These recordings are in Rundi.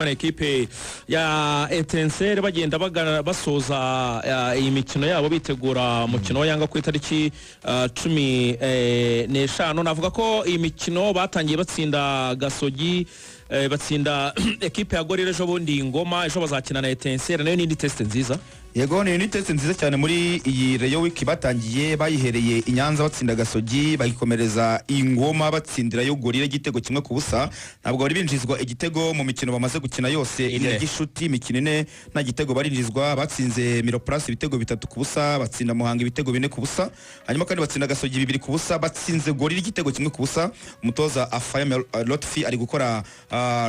Na ekipe ya Etincelles bagenda bagana basoza iyi mikino yabo, bitegura umukino wa Yanga ku itariki 15. Navuga ko iyi mikino batangiye batsinda Gasogi, batsinda ekipe ya Gorilla ejo bundi Ngoma, ejo bazakina na Etincelles, nayo ni indi test nziza. Yego, ni test nziza cyane muri iyi Rayon Week. Batangiye bayihereye i Nyanza batsinda Gasogi, bayikomereza i Ngoma batsindirayo Gorilla igitego 1-0. Ntabwo bari binjizwa igitego mu mikino bamaze gukina yose Ine. ya gishuti, imikino ine nta gitego barinjizwa. Batsinze Miroplast ibitego 3-0, batsinda Muhanga ibitego 4-0, hanyuma kandi batsinda Gasogi 2-0, batsinze Gorilla igitego 1-0. Umutoza Afaya Lotfi ari gukora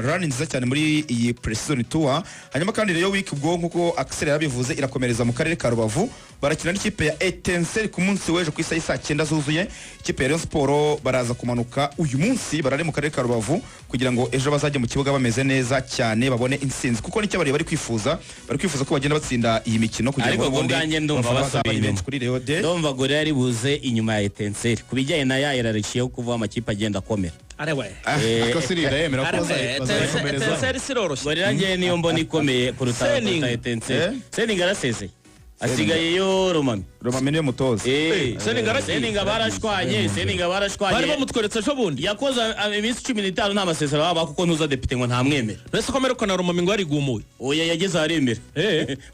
run nziza cyane muri iyi pre-season tour. Hanyuma kandi Rayon Week ubwo, nkuko Axel yarabivuze, irakomereza mu karere ka Rubavu, barakina n'ikipe ya Etincelles ku munsi w'ejo ku isaha y'i saa cyenda zuzuye. Ikipe ya Rayon Sport baraza kumanuka uyu munsi, barare mu karere ka Rubavu kugira ngo ejo bazajye mu kibuga bameze neza cyane, babone intsinzi, kuko nicyo bari kwifuza. Bari kwifuza ko bagenda batsinda iyi mikino kugira Ariko ngo ku ubundi bwanjye ndumva abafana bazaba basubiye ari benshi inyuma. kuri Rayon Day. Ndumva Gorilla yari buze inyuma ya Etincelles ku bijyanye na ya hiérarchie yo kuvuga amakipe agenda akomera. Arewe. Ariko siri ndayemera ko bazayikomereza. Etincelles iroroshye. Gorilla njye niyo mbona ikomeye kuruta Seninga. kuruta Etincelles. Seninga arasezeye, asigayeyo Romami. Romami niwe mutoza. Seninga aragiye. Seninga barashwanye, Seninga barashwanye. Bari bamutweretse ejo bundi. Yakoze iminsi 15 nta masezerano baba, kuko ntuza depite ngo ntamwemera. Mbese ko ameruka na Romami ngo yarigumuye? Oya, yageze aharemera.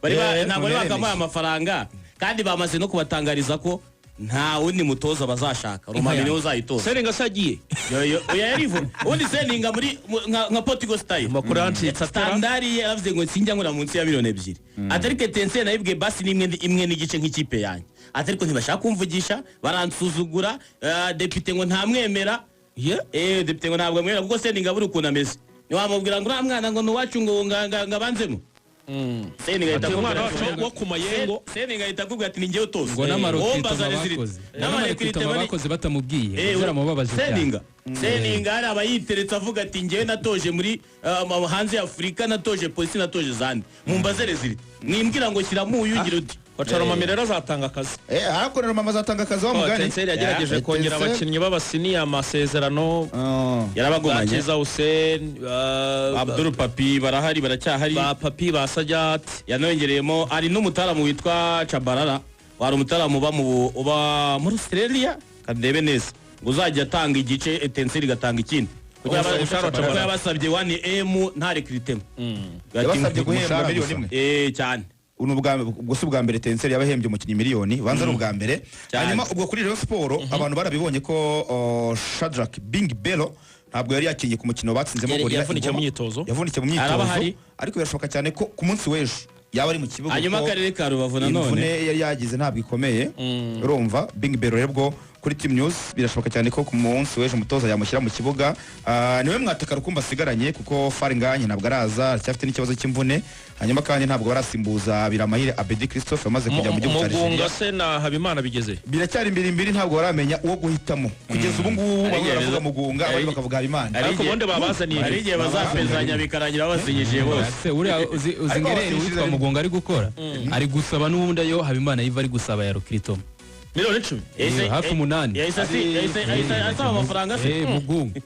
Bari ntabwo bari Romami bakamuhaye amafaranga, kandi bamaze no kubatangariza ko nta wundi mutoza bazashaka, Romami niwe uzayitoza. Seninga se yagiye? Oya, yarivu ubundi Seninga muri nka Portugal style. Amakuru yancitse atera. Standard ye yaravuze ngo sinjya nkora munsi ya miliyoni 2, atari Etincelles nayibwiye basi n'imwe, imwe n'igice nk'ikipe yanjye, atari ko ntibashaka kumvugisha, baransuzugura. Depite ngo ntamwemera. Depite ngo ntabwo amwemera, kuko Seninga buri ukuntu ameze ntiwamubwira ngo uriya mwana ngo ni uwacu, ngo ngo abanzemo. Seninga ahita Ati umwana akubwira wacu wo ku Mayengo. Seninga ahita akubwira ati ni njyewe utoza. Ngo Wowe n'amarecrutement mbaza résultat. bakoze, n'amarecrutement bakoze batamubwiye, byaramubabaje cyane. Seninga hari aba yiteretse avuga ati njyewe natoje muri hanze ya Afurika, natoje polisi, natoje zandi, mumbaze résultat, mwimbwira ngo shyiramo uyu ugira uti. Baca Romami rero azatanga akazi. Ariko rero mama azatanga akazi wa mugani. Etincelles yagerageje kongera Etincelles. abakinnyi b'abasiniya amasezerano. Yarabagumanye. Bakiza Hussein, Abdul Papi barahari, baracyahari. Ba Papi, ba Sajat. Yanongereyemo, hari n'umutaramu witwa Chabarara, wari umutaramu uba muri Australia, kandebe neza, ngo uzajya atanga igice, Etincelles igatanga ikindi, kuko Umushahara wa kuko Chabarara. yabasabye 1M nta recrutement. Yabasabye guhembwa Umushahara miliyoni gusa. imwe. Cyane. Ubu ubwo si ubwa mbere Etincelles yabahembye umukinnyi miliyoni, banza ari ubwa mbere. Cyane. Hanyuma ubwo kuri Rayon Sport abantu barabibonye ko Shadrack Bing Bello ntabwo yari yakinnye ku mukino batsinzemo Gorilla Yavunikiye mu Ingoma. myitozo. Yavunikiye mu Araba myitozo, ahari. ariko birashoboka cyane ko ku munsi w'ejo yaba ari mu kibuga, Hanyuma kuko akarere ka Rubavu imvune nanone yari yagize ntabwo ikomeye. Urumva Bing Bello rero bwo kuri Team News birashoboka cyane ko ku munsi w'ejo umutoza yamushyira mu kibuga. Niwe mwataka rukumbi asigaranye, kuko Faringanye ntabwo araza, aracyafite n'ikibazo cy'imvune. Hanyuma kandi ntabwo barasimbuza Biramahire Abedi Christophe wamaze kujya mu gihugu cya Mugunga Nigeria. se na Habimana bigeze? Biracyari imbere imbere, ntabwo baramenya uwo guhitamo kugeza ubu ngubu. Bamwe baravuga Mugunga, abandi bakavuga Habimana. Ariko ubundi babazaniye. Hari igihe bazapezanya bikarangira basinyishije bose. Se uriya uzi Ariko ngerere abasinyishije witwa Mugunga ari gukora, ari gusaba n'ubundi ayo Habimana yiva ari gusaba ya recrutement. Miliyoni 10. Hafi 8. Yahise asaba amafaranga se? Mugunga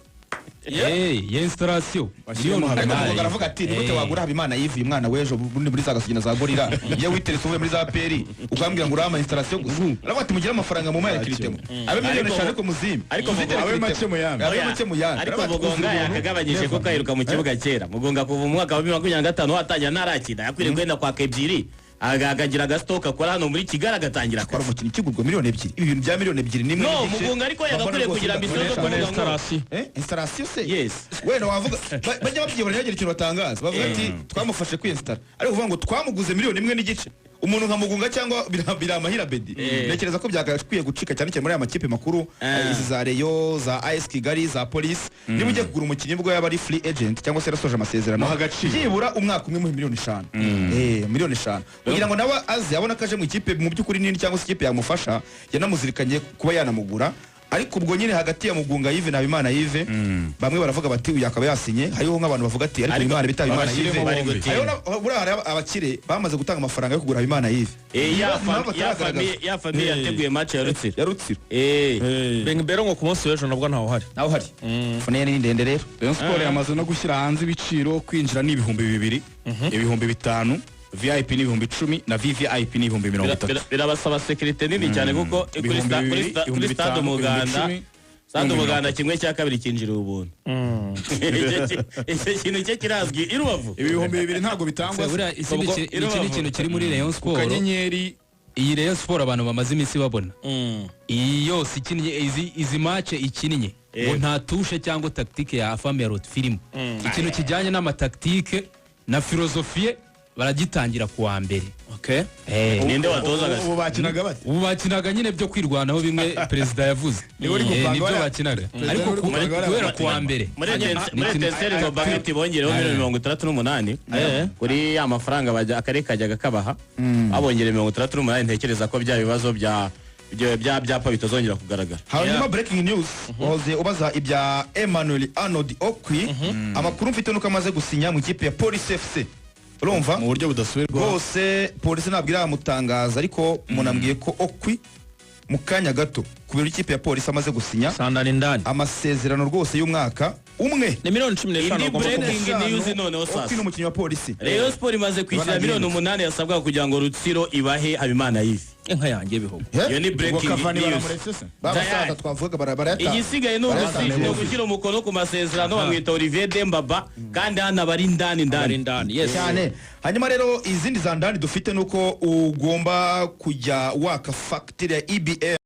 ya installation miliyoni Ariko 8. Mugunga aravuga ati ni gute wagura Habimana yivuye umwana w'ejo bundi muri za Gasogi na za Gorilla, iyo witeretse uvuye muri za APR, ukambwira ngo urama installation gusa? Aravuga ati mugire amafaranga mu maya recrutement abe miliyoni Ariko 5, ariko muzime. Ariko Muzite abe recrutement. make muyambe. Abe make muyambe. Ariko Aravuga ati, Mugunga uzira ubuntu. yakagabanyije kuko aheruka mu kibuga kera. Mugunga kuva mu mwaka wa 2025 watangira ntarakina, yakwiriye guhenda kwaka ebyiri, akagira agastock akora hano muri Kigali, agatangira Twara akazi. umukinnyi ukigurwa miliyoni 2, ibi bintu bya miliyoni 2 n'imwe No, n'igice. Mugunga ariko Wabona yagakwiriye rwose kugira ambition zo udakoresha. kuvuga ngo Installation. Installation se? Yes. Wenda wavuga bajya babyibona, ntibagire ikintu batangaza, bavuga ati twamufashe kwinstara, ariko kuvuga ngo twamuguze miliyoni 1.5 umuntu nka Mugunga cyangwa Biramahire Abedi, ntekereza ko byagakwiye gucika, cyane cyane muri aya makipe makuru, izi za Rayon, za AS Kigali, za Police. Niba ugiye kugura umukinnyi, ubwo yaba ari free agent cyangwa se yarasoje amasezerano, Muha agaciro. byibura umwaka umwe muhe miliyoni 5, miliyoni 5, kugira ngo nawe aze abone ko aje mu ikipe mu by'ukuri nini cyangwa se ikipe yamufasha, yanamuzirikanye kuba yanamugura. Ariko ubwo nyine hagati ya Mugunga Yves na Habimana Yves, bamwe baravuga bati uyu akaba yasinye, hariho nk'abantu bavuga ati ariko Ariko Habimana bita Habimana babashyiremo Yves. bombi. Hariho buriya hari abakire bamaze gutanga amafaranga yo kugura Habimana Yves. Ya Impamvu ataragaragaza. ya famille yateguye match ya Rutsiro. Ya Rutsiro. Bengbero ngo ku munsi w'ejo nabwo ntawe uhari. Nawe uhari, fone ni ndende rero. Rayon Sport yamaze no gushyira hanze ibiciro: kwinjira ni 2000, 5000, VIP ni 10,000 na VVIP ni ibihumbi mirongo itatu. Birabasaba sécurité nini cyane kuko kuri 2000, kuri stade 5000, Umuganda, 10,000, stade ibihumbi Umuganda 1/2 cyinjira ubuntu. Icyo kintu cye kirazwi i Rubavu. 2000 ntabwo bitangwa. Buriya ikindi Ubwo ikindi Rubavu. kintu kiri muri Rayon Ku Sport, kanyenyeri. iyi Rayon Sport abantu bamaze iminsi babona, iyi yose ikinnye izi match ikinnye, ngo nta touche cyangwa tactique ya Afami ya Rot filime. Ikintu kijyanye n'ama tactique na philosophie baragitangira ku wa mbere. Okay. Ninde watozaga se? Ubu bakinaga bate? Ubu bakinaga nyine byo kwirwanaho bimwe perezida yavuze. Niwe uri gupanga Nibyo bariya- bakinaga. Perezida Ariko niwe uri gupanga bariya. guhera ku wa mbere Muri Etincelle ngo Bucket bongereho miliyoni 68 kuri ya mafaranga bajya akarere kajyaga kabaha, babongereye 68. Ntekereza ko bya bibazo bya byapa bitazongera kugaragara. Hanyuma breaking news, wahoze ubaza ibya Emmanuel Arnold Okwi. Amakuru mfite nuko amaze gusinya mu ikipe ya Police FC, urumva? Mu buryo budasubirwaho. Rwose polisi ntabwo iramutangaza, ariko munambwiye ko Okwi mu kanya gato ku biro ikipe ya Polisi amaze gusinya Sandani indani. amasezerano rwose y'umwaka umwe. Ni miliyoni 15 Indi bagomba breaking kumuha. news noneho Okwi sasa. ni umukinnyi wa Polisi. Rayon Sport imaze kwishyura Banagenze. miliyoni 8 yasabwaga kugira ngo Rutsiro ibahe Habimana Yves. Inka yanjye y'ibihugu. Iyo ni Ubwo breaking Cavani news. baramuretse se? Babasaza Tayari. twavugaga barayatanga. Igisigaye ni Barayatanga. ni ugushyira umukono ku masezerano, bamwita Olivier Dembaba, kandi hano aba ari ndani Ari ndani. indani, yes. Cyane. Hanyuma rero izindi za ndani dufite nuko ugomba kujya waka fagitire ya EBM.